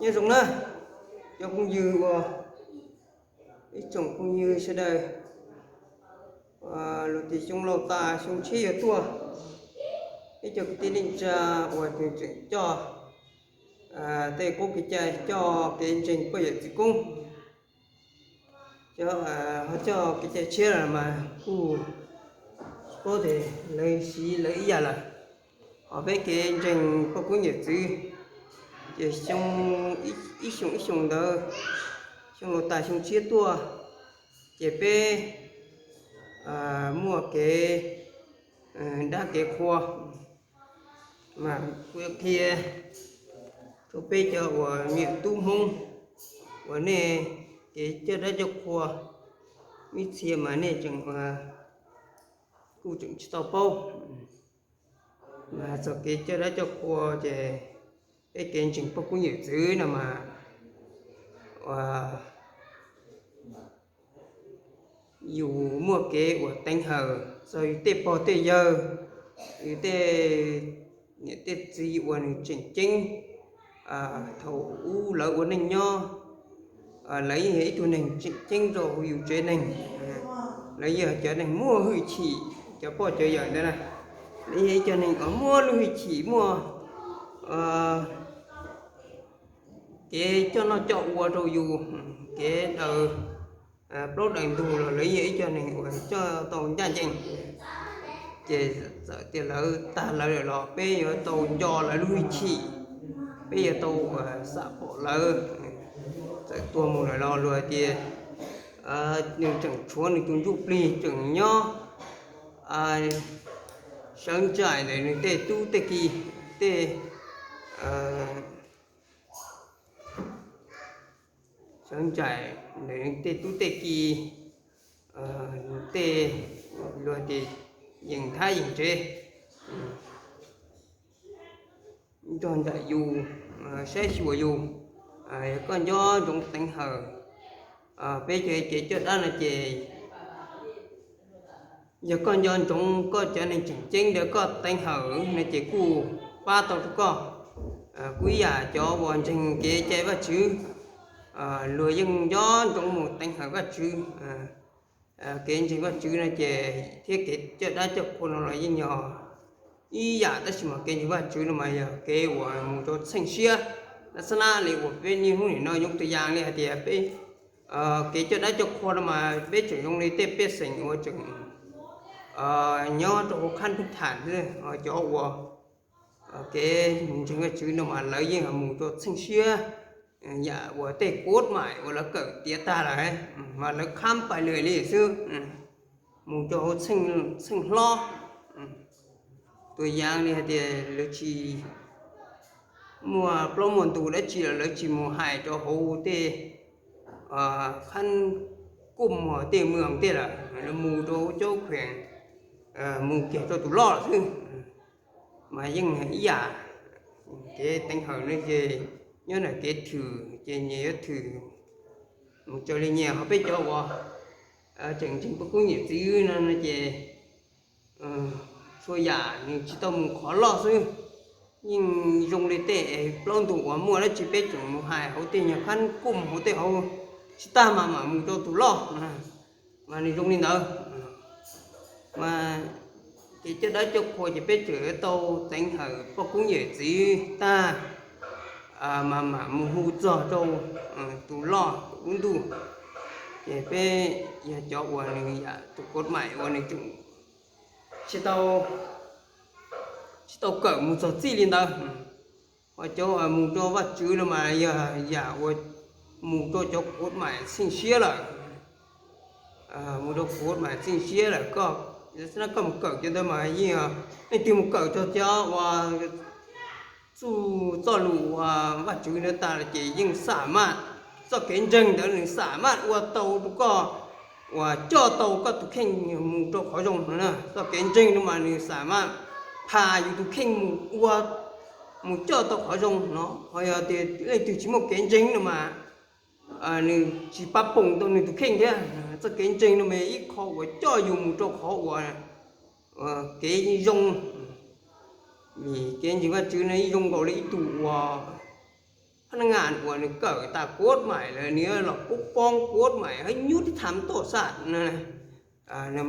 Nyob zoo na, cov phooj ywg uas, ib tsoom phooj ywg sawv daws, luag tias xyoo laus tas xyoo tshiab yuav tuaj, ib co kwv tij neej tsa uas tseem coj tej qub kev cai, coj kev ntseeg poj yawm txwv koob, ho coj kev cai tshiab los mas kuj paub tias lawv siv lawv ib yam lawm. Ho peb kev ntseeg poj koob yawm txwv ces xyoo, ib xyoo ib xyoo ntawd, xyoo laus tas xyoo tshiab tuaj, ces peb muaj kev dab kev qhua. Mas kuv yuav qhia rau peb cov uas me nyuam tub Hmoob uas nej kev coj dab coj qhua, ib txhia mas nej tseem, kuj tseem tsis tau paub. Mas txog kev coj dab coj qhua ces peb kev ntseeg poj koob yawm txwv no mas yus muaj kev uas teev hawm txog yus tej pog tej yawg, yus tej niam tej txiv uas nws tseem ceeb thaum ub lawv ua neej nyob. Lawv yeej yog ib tug neeg tseem ceeb rau hauv yus tsev neeg. Lawv yog cov neeg muaj hwj chim, cov pog cov yawm ntawd na, lawv yog ib co neeg uas muaj lub hwj chim, muaj kev coj noj coj ua rau yus, kev daws plaub daws ntug los lawv yog ib co neeg uas coj tau ncaj ncees. Ces txawm tias lawv tag lawv lawm los peb yuav tau nco lawv lub hwj chim, peb yuav tau xam pom lawv. Txawm tuag mus lawm los luag hais tias nws tseem tshuav nws tus ntsuj plig tseem nyob sawv ntsais ntawm nws tej tub tej ki, tej sawv ntsais ntawm nws tej tub tej ki, tej luag tias yees thab yees tsev nrog nraim yus, saib xyuas yus. Yog koj nco ntsoov teev hawm peb cov kev coj dab no ces, yog koj nco ntsoov koj cov neeg tseem ceeb ntawd koj teev hawm no ces kuj pab tau rau koj. Kuj ib yam cov uas ntseeg kev cai Vajtswv, luag yeej nco ntsoov mus teev hawm Vajtswv. Kev ntseeg Vajtswv no ces thiab kev coj dab coj qhua no los yeej yog ib yam, tab sis mas kev ntseeg Vajtswv no mas yog kev uas mus rau txheej siab. Xab nab li uas peb niaj hnub nim no yoov tus yas li hais tias peb kev coj dab coj qhua no mas peb tseem zoo li tej pej xeem uas tseem nyob rau hauv khab pheej tham xwb. Cov uas kev ntseeg Vajtswv no mas lawv yeej mus rau txheej siab, yam uas tej kuv maim uas lawv kawm tiav tag lawm, mas lawv khab pais lawm li xwb, mus rau hauv txheej hlob. Tus yaav li hais tias lawv tsis muaj plaub muaj ntug dab tsi los lawv tsis mus hais rau hauv tej khab kuj mog tej mws tej lawm, lawv mus rau hauv cov kheem, mus kiag rau tus loj lawm xwb. Mas yeej ib yam, kev teev hawm no ces nyob ntawm kev thwm ces nyias yuav thwm mus raws li nyias. Ho peb cov uas tseem ntseeg poj koob yawm txwv no no ces txhua yam nws tsis tau mus qhov loj xwb. Yeej zoo li tej plaub ntug uas muaj dab tsi peb tseem mus hais hauv tej nyuag khab kuj hauv tej hauv, tsis tas mas mam mus rau tus loj. Mas nws zoo li ntawd. Mas kev coj dab coj qhua ces peb tseem yuav tau teev hawm poj koob yawm txwv tag, mas mam mus hu txog rau tus loj tus lub ntuj. Ces peb yog cov uas nws yam tus kuv maim uas nws tseem tsis tau, tsis tau kawm mus txog txij li ntawd. Ho cov mus rau Vajtswv no mas yog yam uas mus rau cov kuv maim txheej siab lawm. Mus rau kuv maim txheej siab lawm, koj, koj mus kawm cov ntawd mas yeej, leej twg mus kawm txog cov uas txuj txoj lus uas Vajtswv ntawd tas lawm ces yeej xam maj, txoj kev ntseeg ntawd nws xam maj ua tau rau koj uas coj tau koj tus kheej mus rau qhov zoo no na. Txoj kev ntseeg no mas nws xam maj pha yus tus kheej mus ua, mus coj tau qhov zoo no. Ho yog tias leej twg tsis muaj kev ntseeg no mas nws tsis pab poom tau nws tus kheej thiab. Txoj kev ntseeg no mas ib qho uas coj yus mus rau qhov uas kev zoo. Vim kev ntseeg Vajtswv no ib zoo nkaus li ib tug uas phab naj ngas uas nws kawm tas kuv maim lawm nws los poob poob kuv maim hab nyuj tib tham toj saj no.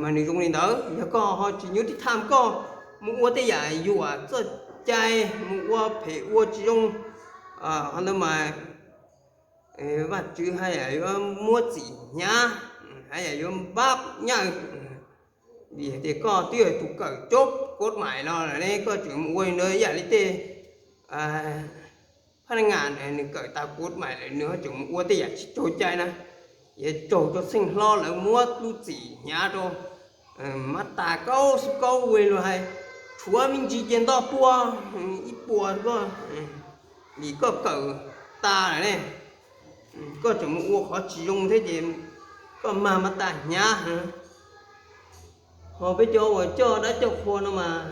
Mas nws zoo li ntawd, yog koj ho tsis nyuj tib tham koj mus ua tej yam yuam txoj cai, mus ua phem ua tsis zoo, ho ntawd mas Vajtswv haj yam yuav muab txim hnyav, haj yam yuav npab nyaj. Vim hais tias koj twb yog tus kawm cov kuv maim los lawm ne, koj tseem mus ua li ntawd yam li tej phab naj ngas nws kawm tas kuv maim lawm nws ho tseem mus ua tej yam tsis raug cai na, yuav raug rau txheej hlob lawv muab lub txim hnyav rau. Mab tas kaub xub kaub ua li luag hais, tshuav me ntsis ces nto pua, ib puas koj, vim koj kawm tas lawm ne, koj tseem mus ua qhov tsis zoo thiab ces koj mag mab tas hnyav. Ho peb cov uas coj dab coj qhua no mas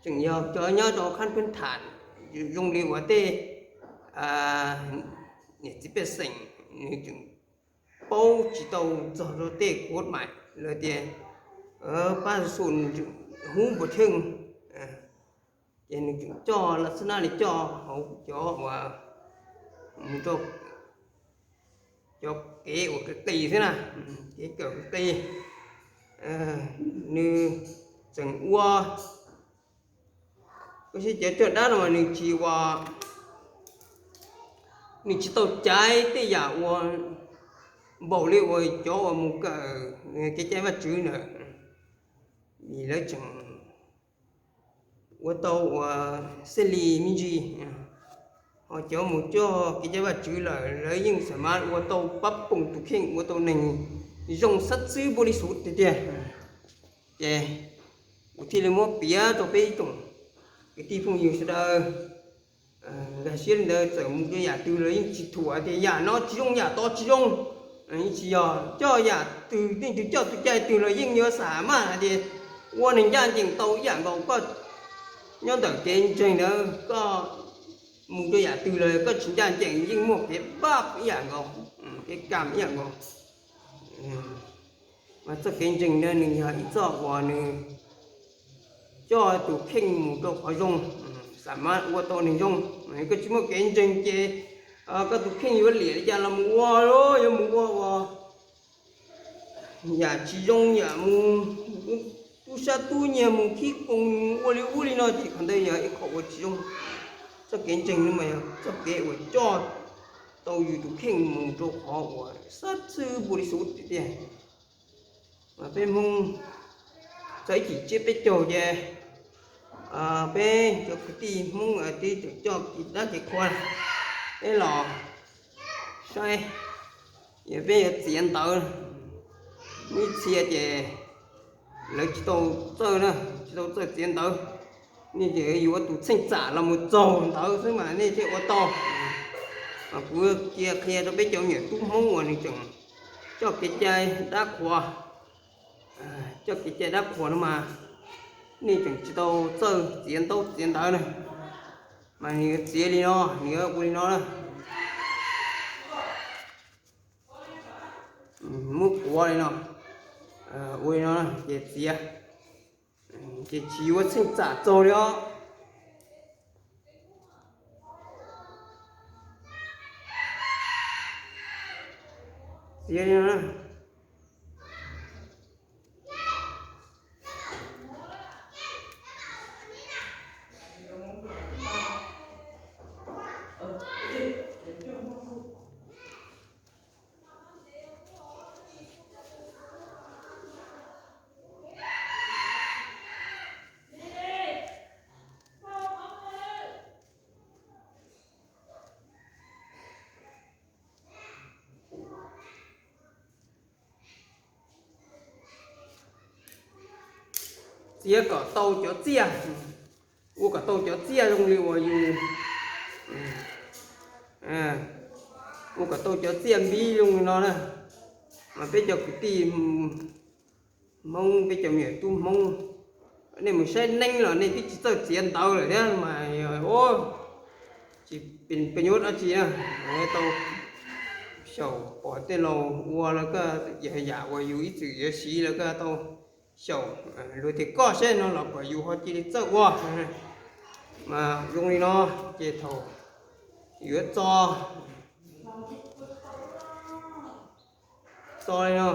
tseem yog cov nyob rau khab pheej tham, zoo li uas tej niam txiv pej xeem nws tseem paub tsis tau txog rau tej kuv maim lawm tias pab xu nws tseem hub npua tsheej, ces nws tseem coj la xab nab li coj hauv cov uas mus rau cov kev uas qis qis xwb na, kev kawm qis qis. Nws tseem ua, koj saib cov coj dab no mas nws tsis ua, nws tsis tau caiv tej yam uas npaum li uas cov uas mus kawm kev cai Vajtswv ntawd, vim lawv tseem ua tau uas xeb li me ntsis. Ho cov mus coj kev cai Vajtswv lawm lawv yeej xam mas ua tau pab poom tus kheej, ua tau neeg zoo xab xwb npaum li xub tiag tiag. Ces kuv thiaj li muab piav rau peb ib tsoom kwv tij phooj ywg sawv daws nkag siab li ntawd, txawm mus rau yam twg los yeej tsis thuam tias yam no tsis zoo yam tod tsis zoo. Yeej tsis yog coj yam twg, leej twg coj tus cai twg los yeej yuav xam maj hais tias ua neeg ncaj ncees tau ib yam nkaus. Koj nyob ntawm kev ntseeg ntawd koj mus rau yam twg los koj tsis ncaj ncees yeej muaj kev npab ib yam nkaus, kev kam ib yam nkaus. Mas txoj kev ntseeg ntawd nws yog ib txoj uas nws coj tus kheej mus rau qhov zoo, xam mas ua tau neeg zoo. Koj tsis muaj kev ntseeg ces koj tus kheej yuav liam li cas los mus ua, yuav mus ua uas yam tsis zoo, yam mus tub sab tub nyiag, mus khib koos, ua li ub li no ces qhov ntawd yog ib qho uas tsis zoo. Txoj kev ntseeg no mas yog txoj kev uas coj tau yus tus kheej mus rau qhov uas xab xwb npaum li xub tiag tiag. Mas peb Hmoob txog ib chim tsiab peb caug ces peb cov kwv tij Hmoob twb tseem coj kev dab kev qhua, peb los saib, yog peb yuav txiav ntawv. Muaj ib txhia ces lawv tsis tau txawj na, tsis tau txawj txiav ntawv, nej ces yuav tus txheej txam los mus txaug ntawv xwb mas nej thiaj ua tau. Mas kuv cia qhia rau peb cov me nyuam tub Hmoob uas nws tseem coj kev cai dab qhuas, coj kev cai dab qhuas no mas nej tseem tsis tau txawj txiav ntaub txiav ntawv na. Mas nws yuav txiav li no, nws yuav ua li no na. Muab quav li no, ua li no ces txiav, ces tsis yuav txheej txam txaug li os. Txiav li no na. Txiav kom tau cov txiaj, ua kom tau cov txiaj zoo li uas yus, ua kom tau cov txiaj npib zoo li no na. Mas peb cov kwv tij Hmoob, peb cov me nyuam tub Hmoob, nej mus saib neeb los nej twb tsis txawj txiav ntawv lawm thiab mas, tsis pes nyuaj dab tsi na. Tau xyaum pom tej laus ua los koj, yam uas yus ib txwm yuav siv los koj tau xyaum, luag tias koj saib no los kom yus ho cia li txawj ua. Mas zoo li no, ces thaum yuav txo, txo li no.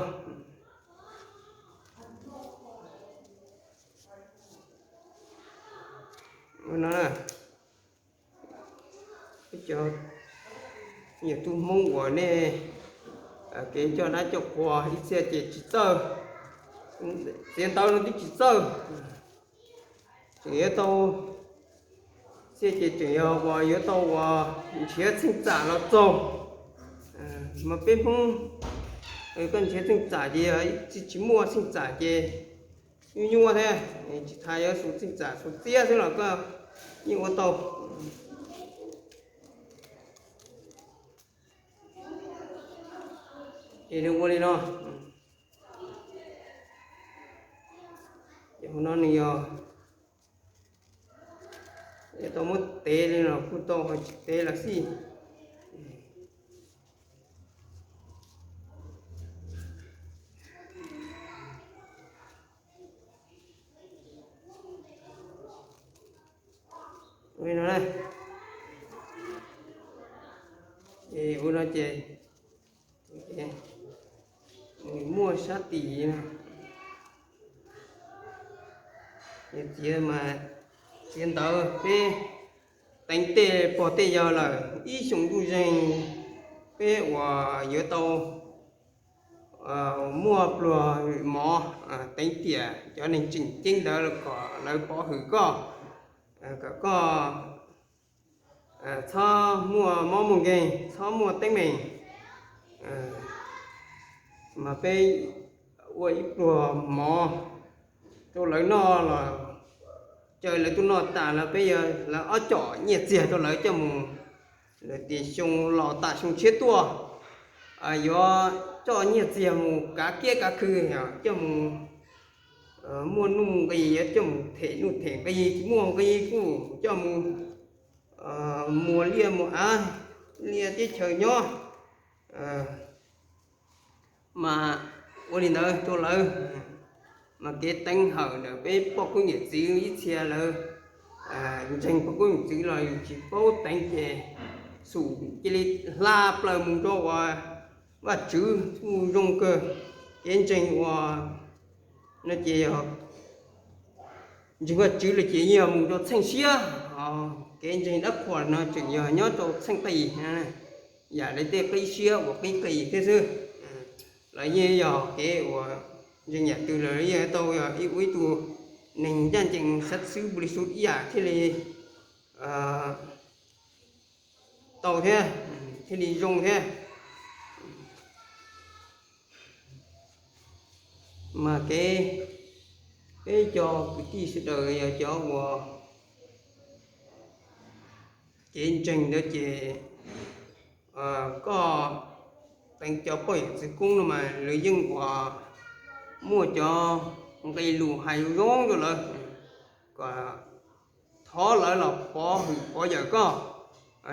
No, cov, yog tus Hmoob uas nej kev coj dab coj qhua ib txhia ces tsis txawj, txiav ntawv no twb tsis txawj, tseem yuav tau, txhia ces tseem yog uas yuav tau uas nrhiav txheej txam los txaug. Mas peb Hmoob, koj nrhiav txheej txam ces tsis, tsis muaj txheej txam ces nyuaj nyuaj thiab, tsis tas yuav xus txheej txam xus txiab xwb los koj yeej ua tau. Es nws ua li no, ces hauv no nws yog, tau muab tev li los kuj tau, ho tsis tev los xij. Ua no, ces ua no ces nws muaj sab tim, txiav mas txiav ntawv peb teev tej pog tej yawg lawm ib xyoo ntuj zeeg, peb uas yuav tau muaj pluag mov teev tiam cov neeg tseem ceeb ntawd kom lawv pov hwm koj, kom koj txhob muaj mob muaj nkeeg, txhob muaj teeb meem, mas peb ua ib pluag mov rau lawv noj los, caw lawv tuaj noj tas los peb yuav lawv ob com nyiaj txiag rau lawv coj mus, lawv tias xyoo los tas xyoo tshiab tuaj, yuav coj nyiaj txiag mus kav kiab kav khw, coj mus muaj nuj nqis, yuav coj mus them nuj them nqis, muaj nqis kuj coj mus muas liaj muas av, liaj teb chaws nyob. Mas ua li ntawd rau lawv, mas kev teev hawm ntawm peb poj koob yawm txwv ib txhia lawv ntseeg poj koob yawm txwv los yus tsis paub teev ces xum cia li hla plaws mus rau uas Vajtswv kuj zoo kawg. Kev ntseeg uas no ces yog ntseeg Vajtswv los ces yeej yog mus rau txheej siab, kev ntseeg dab qhuas no tseem yog nyob rau txheej qis, yam li tej qib siab uas qib qis thiab xwb. Lawv yeej yog kev uas ntseeg yam twg los yeej tau yog ib ua ib tug neeg ncaj ncees xav xwb npu li xub ib yam thiaj li tau thiab, thiaj li zoo thiab. Mas kev, peb cov kwv tij sawv daws yog cov uas kev ntseeg ntawd ces koj teev cov poj yawm txwv koob no mas lawv yeej uas muaj cov nqe lus hais zoo zoo rau lawv, kom thov lawv los pov hwm pov yawm koj.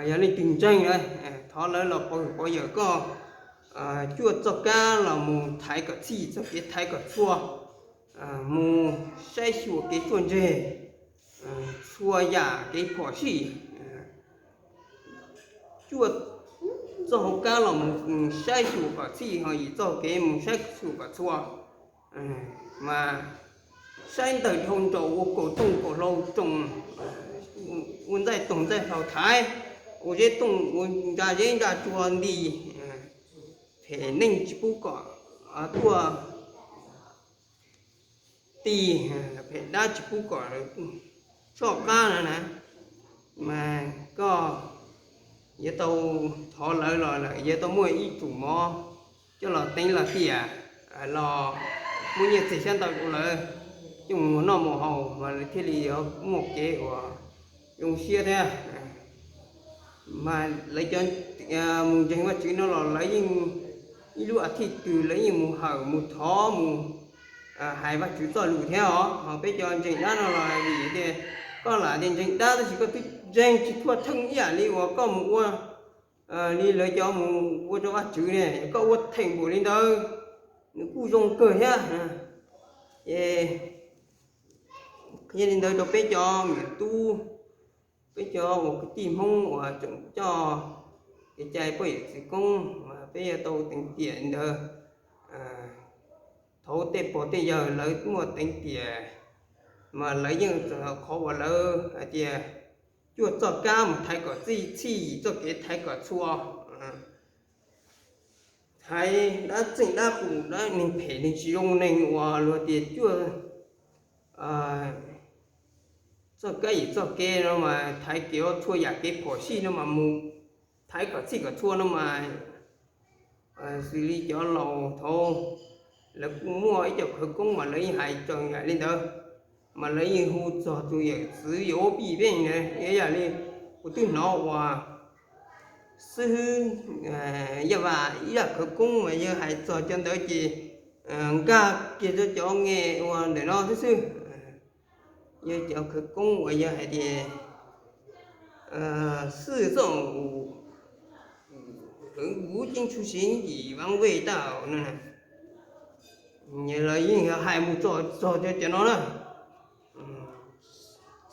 Yog leej twg ntseeg na, thov lawv los pov hwm pov yawm koj, cuaj txoj kab los mus thaiv kom txhij txoj kev thaiv kom txhua, mus saib xyuas kev ruaj ntseg, txhua yam kev phom sij, cuaj txoj hauv kab los mus saib xyuas kom txhij, ho yim txoj kev mus saib xyuas kom txhua. Mas saib ntawm dhau nraud ua kaum tooj kaum hlau tsoo, ua ntxaij toog ntxaij hlau thaiv, ua zeb tooj ua ntsa zeb ntsa tsua nti, phem neej tsis pub kom tuaj ti, phem dab tsis pub kom soj qab no na. Mas koj yuav tau thov lawv los lawm yuav tau muaj ib tsum mov coj los teev los tiam, los muaj nyiaj txiag xyab ntawv rau lawv coj mus noj mus haus mas lawv thiaj li yuav muaj kev uas zoo siab thiab. Mas lawv cov mus ntseeg Vajtswv no los lawv yeej ib lub a thij twg lawv yeej mus hawm mus thov mus hais Vajtswv txoj lus thiab os. Ho peb cov ntseeg dab no los vim tias koj lam tias ntseeg dab tab sis koj twb ntseeg tsis thuaj theej ib yam li uas koj mus ua li lawv cov mus ua rau Vajtswv ne, koj ua theem npaum li ntawd nws kuj zoo kawg thiab. Es qhia li ntawd rau peb cov me tub, peb cov uas kwv tij Hmoob uas tseem coj kev cai poj yawm txwv koob mas peb yuav tau teev tiam li ntawd. Thaum tej pog tej yawg lawv muaj teev tiam mas lawv yeej qhov uas lawv hais tias cuaj txoj kab mus thaiv kom txij, txhij txoj kev thaiv kom txhua, thaiv dab txeej dab qus, dab neeg phem neeg tsis zoo, neeg uas luag tias cuaj txoj kab yim txoj kev no mas thaiv kev txhua yam kev phom sij no mas mus thaiv kom txhij kom txhua no mas xws li cov laus thaud lawv kuj muaj ib co khawv koob mas lawv yeej hais txog yam li ntawd, mas lawv yeej hu txog tus yawm txwv yuav pij pej na, ib yam li kuv twb hnov uas xib hwb Yaj Vaj ib zaj khawv koob mas yawg hais txog cov ntawd ces nkag kiag rau cov nge uas ntawm no xwb xwb. Yog cov khawv koob uas yawg hais tias 四种五，五经出行以防卫道 no, los yeej hais mus txog txog cov no na.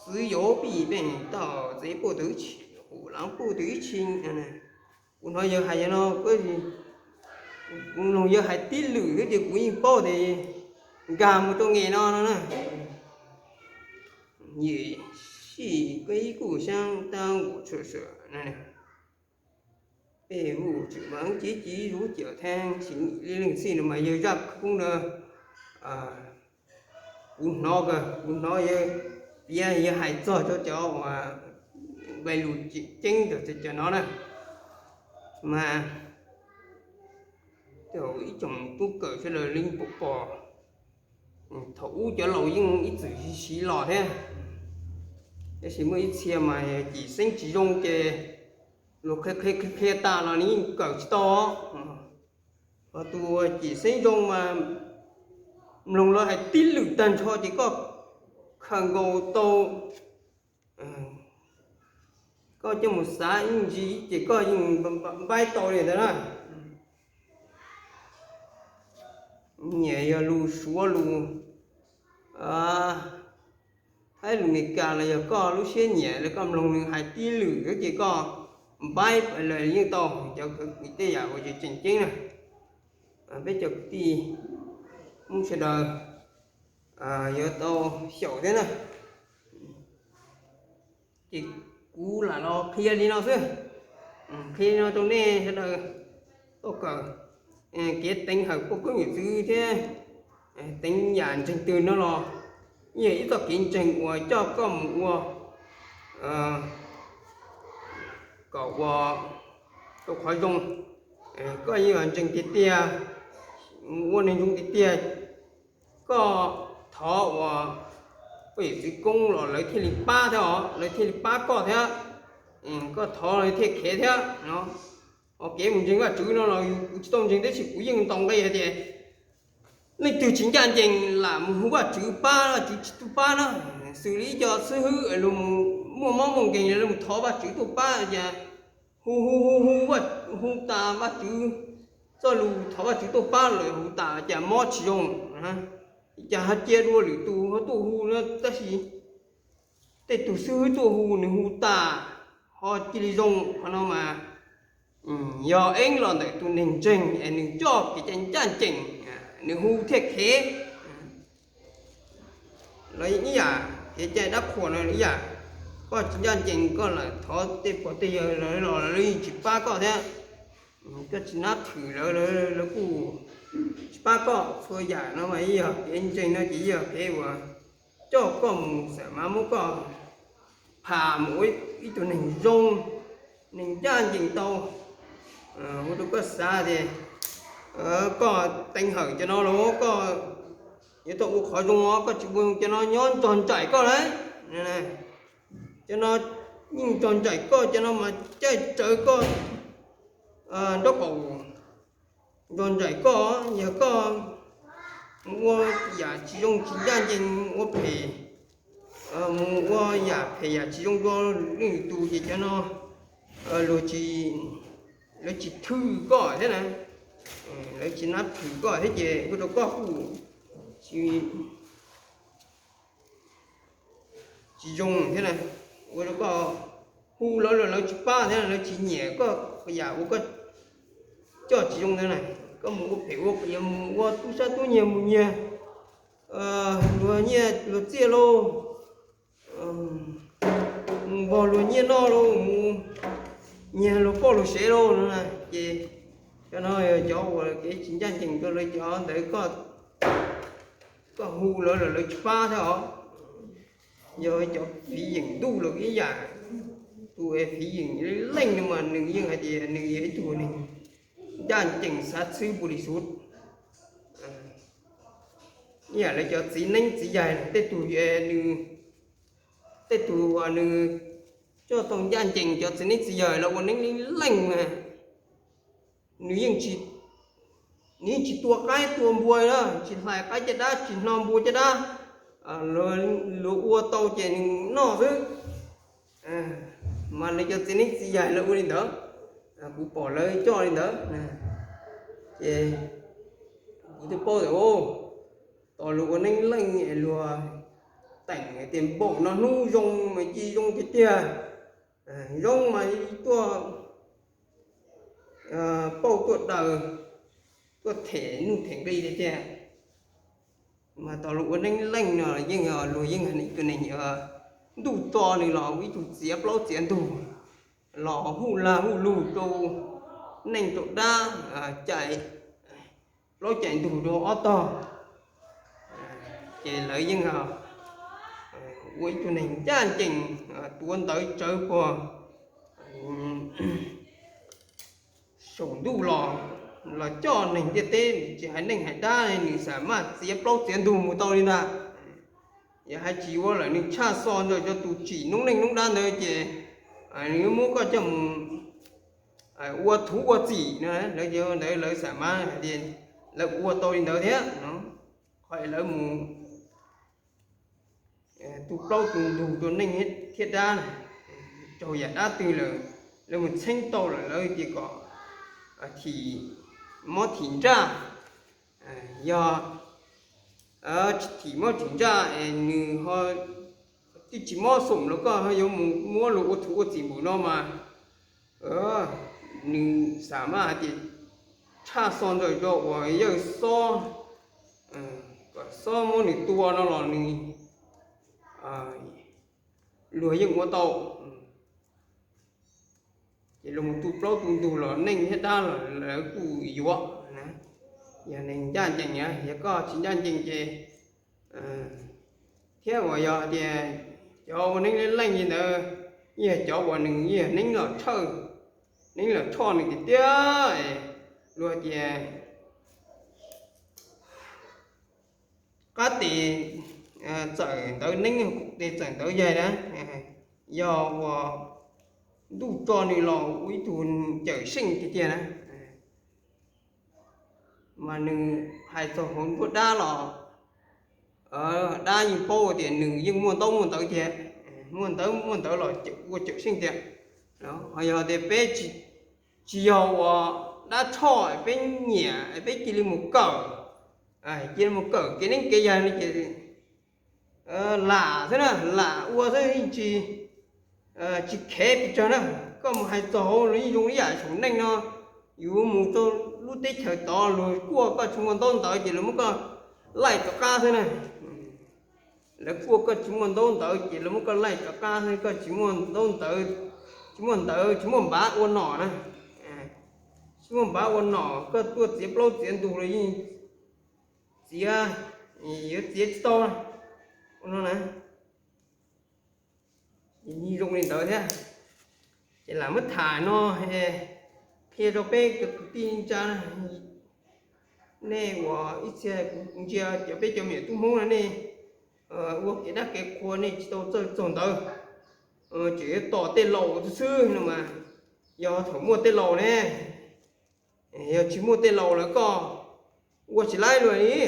Xwv yuav pij pej tau txev puj twv, hum laav puj twv ib tshee. Kuv hnov yawg hais no, kuv mloog yawg hais tib lwm xwb ces kuv yeej paub tias nkag mus rau nge no no na. Yawm sij koj ib kuj xyaab tab ua tshua sua, pej vuj tswm vav civ civ zuv ciam theeb sim li leej txhij no mas yawg zaj khawv koob na. Kuv hnov, kuv hnov yawg piav yawg hais txog rau cov uas nqe lus ceeb rau cov no na, mas ib tsoom tub kawm sawv daws li pom pom, thaum ub cov laus yeej ib txwm siv los thiab, tab sis muaj ib txhia mas cim xeeb tsis zoo ces luag qhia qhia qhia tas los nws yeej kawm tsis tau. Ho tus cim xeeb zoo mas mloog lawv hais tib lwm tag nrho ces koj khaws nkaus tau, koj coj mus xav ib ntsis ces koj yeej npaib tau li ntawd na. Nyiam yog lus Suav lus Thaib lus Meskas los yog koj lub siab nyiam los koj mloog nws hais tib lwm xwb ces koj npaib lawm yeej tau cov kwv tij tej yam uas tseem ceeb na. Peb cov kwv tij Hmoob sawv daws yuav tau xyaum thiab na. Ces kuv lam los qhia li no xwb, qhia li no rau nej sawv daws tuaj kawm kev teev hawm poj koob yawm txwv thiab teev yam ntseeg twg no los yeej yog ib txoj kev ntseeg uas coj koj mus ua kom ua tau qhov zoo. Koj yeej yog ntseeg tiag tiag, mus ua neeg zoo tiag tiag, koj thov uas poj yawm txwv koob los lawv thiaj li pab thiab os, lawv thiaj li pab koj thiab. Koj thov lawv thiaj khev thiab no. Ho kev mus ntseeg Vajtswv no los kuv tsis tau ntseeg tab sis kuv yeej ntaus nqi hais tias leej twg tsis ncaj ncees lam mus hu Vajtswv pab, Vajtswv tsis tuaj pab na. Xws li ib co xib hwb luag muaj mob muaj nkeeg los mus thov Vajtswv tuaj pab cas hu hu hu hu, hu tas Vajtswv txoj lus thov Vajtswv tuaj pab lawm hu tas cas mob tsis zoo, cas ho cia dua lwm tus ho tuaj hu no tab sis tej tus xib hwb tuaj hu nws hu tas ho cia li zoo. Qhov no mas yog eeb los ntawm tus neeg ntseeg es nws coj kev cai ncaj ncees, nws hu thiaj khev. Los ib yam kev cai dab qhuas no ib yam, koj tsis ncaj ncees koj lam thov tej pog tej yawg los lawv yeej tsis pab koj thiab. Koj tsis nab thwm lawv, lawv kuj tsis pab koj. Txhua yam no mas yog kev ntseeg no ces yog kev uas coj koj mus xam mas muab koj pham mus ua ib tug neeg zoo, neeg ncaj ncees tau. Ua rau koj xav tias koj teev hawm cov no los koj yuav tau ua qhov zoo os, koj tsis ua cov no nyob nrog nraim koj lawm. Cov no yeej nrog nraim koj, cov no mas caij rawv koj nraub qaum, nrog nraim koj. Yog koj mus ua yam tsis zoo tsis ncaj ncees, mus ua phem, mus ua yam phem yam tsis zoo rau leej twg ces cov no luag tsis, lawv tsis thwm koj thiab na, lawv tsis nab thwm koj thiab ces ua rau koj kuj tsis, tsis zoo thiab na, ua rau koj hu lawv los lawv tsis pab thiab lawv tsis nyiam koj yam uas koj coj tsis zoo ntawd na. Koj mus ua phem ua qias, mus ua tub sab tub nyiag, mus nyiag luag nyiaj luag txiaj lauj, mus npog luag nyiaj noj lauj, mus nyiag luag poj luag sev lauj no na. Ces cov no yog cov uas kev tsis ncaj ncees rau lawv cov ntawd, koj hu lawv los lawv tsis pab thiab os. Yog cov fiv yeem ntuj los ib yam, tus fiv yeem leej no mas nws yeej hais tias nws yog ib tug neeg ncaj ncees xav txhwb npu li xuv. Ib yam li cov txiv neeb txiv yaig, tej tug, tej tug uas nws coj tau ncaj ncees, cov txiv neeb txiv yaig los ua neeb leej leej mas nws yeej tsis, nws yeej tsis tua qaib tua npua na, tsis hlais qaib caj dab, tsis hno npua caj dab, luag ua tau ces nws noj xwb. Mas lawv cov txiv neeb txiv yaig lawv ua li ntawd, kuv pom lawv coj li ntawd, ces kuv thiaj paub tias, tos luag ua neeb leej luag teem tias npaum no hnub zoo mas cia zoo tiag tiag, zoo mas tuaj pauj tuaj daws, tuaj them nuj them nqi tiag tiag. Mas tos luag ua neeb leej no yeej, luag yeej hais tus neeg ntuj tso nws los ua ib tug txiav plaub txiav ntug, los huj lag huj lug rau neej rau dab, cais plaub cais ntug rau ob tog, ces lawv yeej ua ib tug neeg ncaj ncees, tuav ntawv tsawv puag saum ntuj los, los coj neeg ntiaj teb, tsis hais neej hais dab, nws xam maj txiav plaub txiav ntug mus tau li ntag. Yog hais tsis ua lawm nws tshaj xo ntawm cov tus tsim noob neej noob dab ntawd ces nws yuav muab koj coj mus ua thuv ua txim no. Lawv ntawd lawv xam maj hais tias lawv ua tau li ntawd thiab no, qhov lawv mus tu plaub tu ntug rau neej thiab dab, raug yam dab twg lawm, lawv mus txheeb tau lawm lawv tias kom thim mob thim ntsaj. Yog thim mob thim ntsaj es nws ho twb tsis mob xoom los koj ho yuav mus muab luag ua thuv ua txim npaum no mas nws xam maj hais tias tshaj xo ntawm cov uas yawg xob, kom xob muab nws tua no los nws, luag yeej ua tau. Ces luag mus tu plaub tu ntug los neej thiab dab los lawv kuj yuav. Yog neeg ncaj ncees na, yog koj tsis ncaj ncees ces, thiab uas yog hais tias cov ua neeb leej leej li ntawd, yog cov uas nws yog neeb los tshawj, neeb los tshoj nws tiag tiag, luag tias qab tes txawm ntawv neeb, tes txawm ntawv yaig na, yog uas ntuj tso nws los ua ib tug cawm seej tiag tiag na. Mas nws hais txog hauv nruab dab los, dab yeej paub tias nws yeej muaj ntaub muaj ntawv tiag, muaj ntaub muaj ntawv los ua cawm seej tiag. Ho yog tias peb tsis yog uas dab tshoj peb nyiam peb cia li mus kawm, cia li mus kawm kev neeb kev yaig no ces lam xwb na, lam ua xwb yeej tsis, tsis khev pes tsawg na. Koj mus hais txog hauv los yeej zoo ib yam saum neej no, yus mus rau lub teb chaws tod luag kuaj koj tsis muaj ntaub ntawv ces lawv muab koj laij rov qab xwb na. Lawv kuaj koj tsis muaj ntaub ntawv ces lawv muab koj laij rov qab xwb, koj tsis muaj ntaub ntawv, tsis muaj ntawv tsis muaj npav ua nom na, tsis muaj npav ua nom, koj tuaj txiav plaub txiav ntug los yeej txiav, yuav txiav tsis tau no na. Yeej zoo li ntawd thiab. Ces lam muab tham no qhia rau peb cov kwv tij neej tsa, nej uas ib txhia kuv ntsia cov peb cov me nyuam tub Hmoob no nej ua kev dab kev qhua nej tsis tau txawj txog ntawd, tseem yuav tos tej laus xwb xwb no mas, yog thaum muaj tej laus ne, yog tsis muaj tej laus lawm koj ua tsis laib luaj li.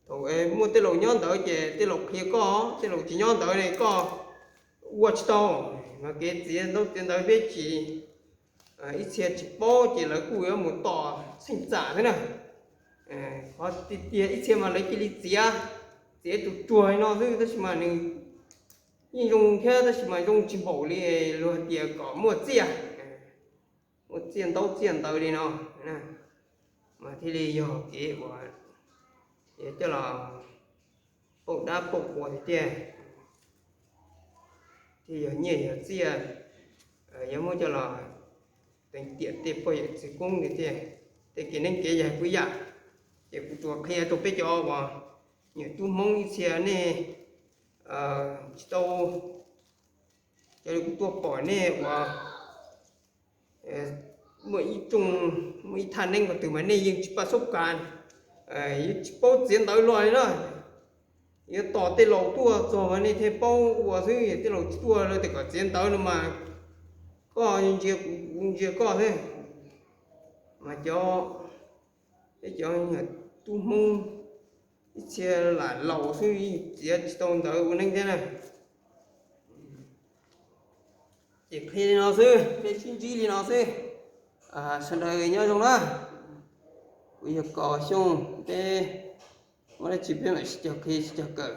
Thaum muaj tej laus nyob ntawd ces tej laus qhia koj, tej laus tsis nyob ntawd ne koj ua tsis tau. Mas kev txiav ntaub txiav ntawv peb tsis, ib txhia tsis paub ces lawv kuj yuav mus tos txheej txam xwb na. Qhov tiag tiag ib txhia mas lawv cia li txiav, txiav tus tsuag li no xwb tab sis mas nws yeej zoo thiab tab sis mas zoo tsis npaum li luag hais tias kom muaj txiaj, muaj txiaj ntaub txiaj ntawv li no, mas thiaj li yog kev uas coj los pauj dab pauj qhua tiag, thiaj yog nyiaj yog txiaj, yuav muab coj los teev tiam tej poj yawm txwv koob tiag tiag. Tej kev neeb kev yaig kuj yam, ces kuv tsuas qhia rau peb cov uas nyuam tub Hmoob ib txhia nej tsis tau, cov li kuv tuaj pom nej uas muaj ib rooj, muaj ib thaj neeb ko twg mas nej yeej tsis paj xob kas, yeej tsis paub txiav ntawv los li na. Yuav tos tej laus tuaj txog mas nej thiaj paub ua xwb, tej laus tsis tuaj lawv tias kom txiav ntawv no mas koj ntsia kuv kuv ntsia koj xwb. Mas cov, peb cov tub Hmoob ib txhia lam laus xwb txiav tsis tau ntawv ua neeb thiab na. Ces qhia li no xwb, peb sib ntsib li no xwb. Sawv daws nyob zoo na. Kuv yog Kos Xyooj, peb muaj dab tsi peb mam sib cog qhia sib cog kawm.